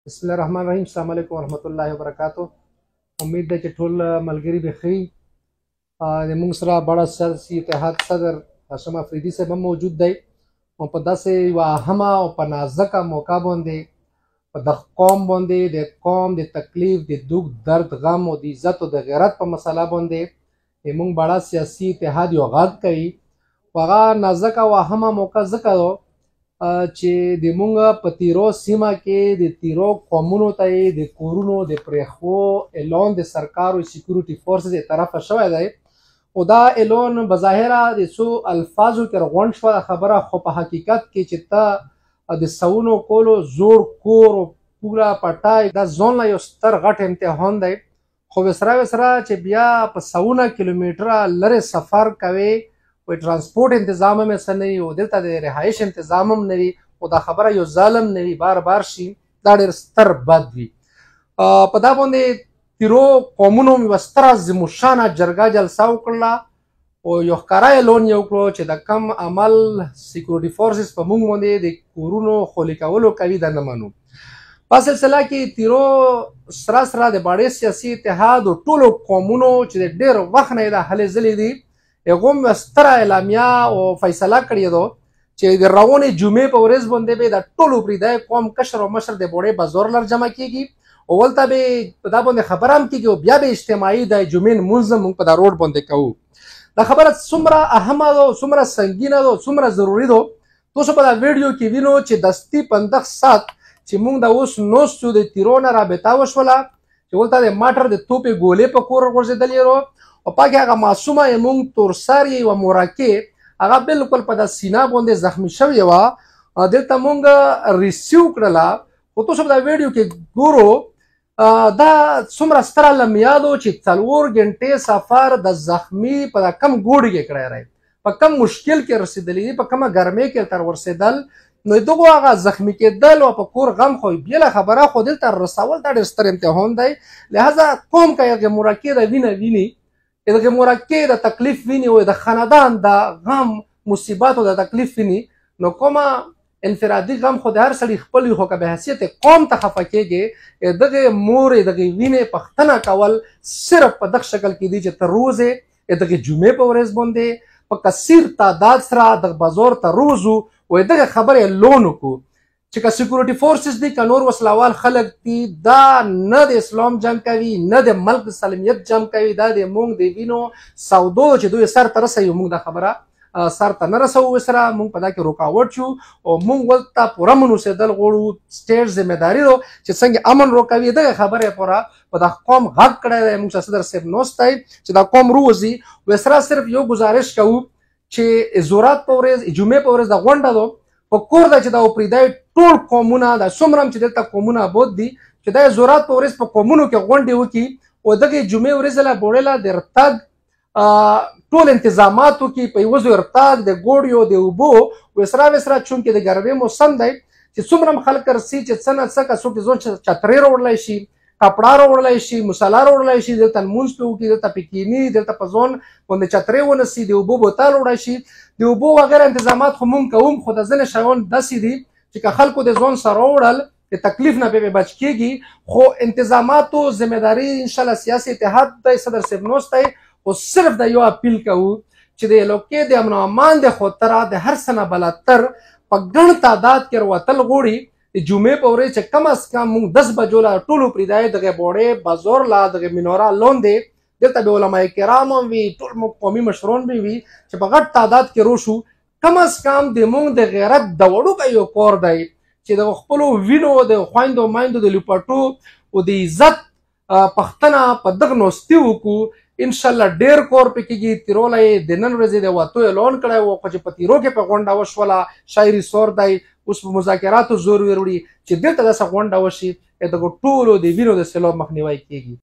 بسم الله الرحمن الرحیم. السلام علیکم ورحمت الله وبرکاتو. امید ده چې ټول ملګري به ښه وي. د موږ سره بڑا سیاسي اتحاد صدر هاشم افریدي صاحب هم موجود دی. او په داسې یوه اهمه او په نازکه موقع باندې په د قوم باندې د قوم د تکلیف د دوک درد غم او د عزت او د غیرت په مسله باندې موږ بڑا سیاسي اتحاد یو غږ کوي. هغه نازکه او اهمه موقع ځکه ده چې د مونږ په تیرو سیمه کې د تیرو قومونو ته د کورونو د پرېښو اعلان د سرکار او سکیورټي فورسز طرفه شوی دی. او دا اعلان بظاهره د څو الفاظو کې غونډ شوه خبره، خو په حقیقت کې چې ته د سونو کولو زوړ کور او پوره پټای دا ځان له یو ستر غټ امتحان دی. خو وسره وسره چې بیا په سونه کیلومتره لرې سفر کوي و ترانسپورت انتظام هم څه نه وي او دلته د رهایش انتظام هم نه وي او دا خبره یو ظالم نه وي بار بار شي، دا ډېر ستر بد وي. په دا باندې تیرو قومونو یوه ستره عظیمالشانه جرګه جلسه وکړله او یو ښکاره اعلان یې وکړو چې د کم عمل سکیورټي فورسز په موږ باندې د کورونو خولي کولو کوي دا نه منو. په سلسله کې تیرو سره سره د باړې سیاسي اتحاد او ټولو قومونو چې د ډېر وخت نه یې دا هلې ځلې دي، هغو هم یوه ستره اعلامیه او فیصله کړې ده چې د روانې جمعې په ورځ باندې به د ټولو پریدی قوم کشر او مشر د بوړې بازار لر جمع کېږي او ولته به په دا باندې خبره هم کېږي او بیا به اجتماعي د جمعې لمونځ هم موږ په دا روډ باندې کوو. دا خبره څومره اهمه ده، څومره سنګینه ده، څومره ضروري ده، تاسو په دا ویډیو کې وینو چې دستي پندخ سات چې موږ د اوس نوستو د تیرو نه رابطه وشوله چې ولته د ماټر د توپې ګولې په کور غورځېدلې رو او پاکې هغه معصومه یې موږ تورسر یې یوه مورکې هغه بالکل په دا سینه باندې زخمي شوې وه، دلته موږ ریسیو کړله. خو تاسو په دا ویډیو کې ګورو دا څومره ستره لمیا ده چې 4 ګنټې سفر د زخمي په دا کم ګوډي کې کړی دی، په کم مشکل کې رسېدلی دی، په کمه ګرمۍ کې تر ورسېدل. نو دغو هغه زخمي کېدل او په کور غم خو بېله خبره، خو دلته رسول دا ډېر ستر امتحان دی. لهذا قوم که هغې مورکې د وینه ویني، دغې مورکې د تکلیف ویني او د خاندان د غم مصیبت او د تکلیف ویني، نو کومه انفرادي غم خو د هر سړي خپل وي، خو که به حیثیت قوم ته خفه کېږي، دغې مور دغې وینې پوښتنه کول صرف په دغه شکل کې دي چې تر روزې دغې جمعې په ورځ باندې په کثیر تعداد سره دغه بازار ته روزو او دغه خبرې لون وکړو چې که سکیورټي فورسز دي که نور وسلوال خلک دي، دا نه د اسلام جنګ کوي، نه د ملک د سالمیت جنګ کوي، دا د موږ د وینو سودو چې دوی سر ته رسوي، موږ دا خبره سر ته نه رسوو. سره موږ په دا کې رکاوټ شو او موږ ولته پوره امن اوسېدل غواړو. سټیټ ذمهداري ده چې څنګه امن روکوي. دغه خبرې پوره په دا قوم غږ کړی دی. موږ صدر صاحب نوست دی چې دا قوم روزي. وسره صرف یو ګزارش کوو چې زورات په ورځ جمعې په ورځ دا غونډه ده په کور ده چې دا پریدی ټول قومونه دا څومره هم چې دلته قومونه آباد دي چې دا زورات په ورځ په قومونو کې غونډې وکړي او دغې جمعې ورځ له بوړې له د رتګ ټول انتظامات وکړي، په یوه ځای رتګ د ګوړیو د اوبو وسره وسره چونکې د ګرمۍ موسم دی چې څومره هم خلک رسي چې څه نه څه که څوک ځان چترې راوړلی شي، کپړه راوړلی شي، مصاله راوړلی شي، دلته لمونځ پرې وکړي، دلته پرې کښېني، دلته په ځان باندې چترې ونیسي، د اوبو بوتل وړی شي، د اوبو وغیره انتظامات خو مونږ کوم. خو د ځینې شیان داسې دي چې که خلکو د ځان سره راوړل د تکلیف نه پرې بچ کېږي. خو انتظاماتو ذمهداري انشاءالله سیاسي اتحاد دی، صدر صاحب نوست دی. خو صرف د یو اپیل کوو چې د علاقې د امن او امان د خاطره د هر څه نه بلاتر په ګڼ تعداد کې وروتل غواړي. د جمعې په ورځ چې کم از کم موږ 10 بجو له ټولو پریدای دغې بوړې بازار له دغې منوره لاندې دلته به علماء کرام هم وي، ټول موږ قومي مشران به وي چې په غټ تعداد کې روشو. کم از کم د موږ د غیرت د وړوکی یو کور دی چې د خپلو وینو د خویندو میندو د لوپټو او د عزت پښتنه په دغه نوستي وکړو. انشاءالله ډېر کور پې کېږي. تیرو له یې د نن ورځې د وتو اعلان کړی و، خو چې په تیرو کې په غونډه وشوله شاعري سور دی، اوس په مذاکراتو زور وروړي چې دلته داسې غونډه وشي دغو ټولو د وینو د سیلاب مخنیوی کېږي.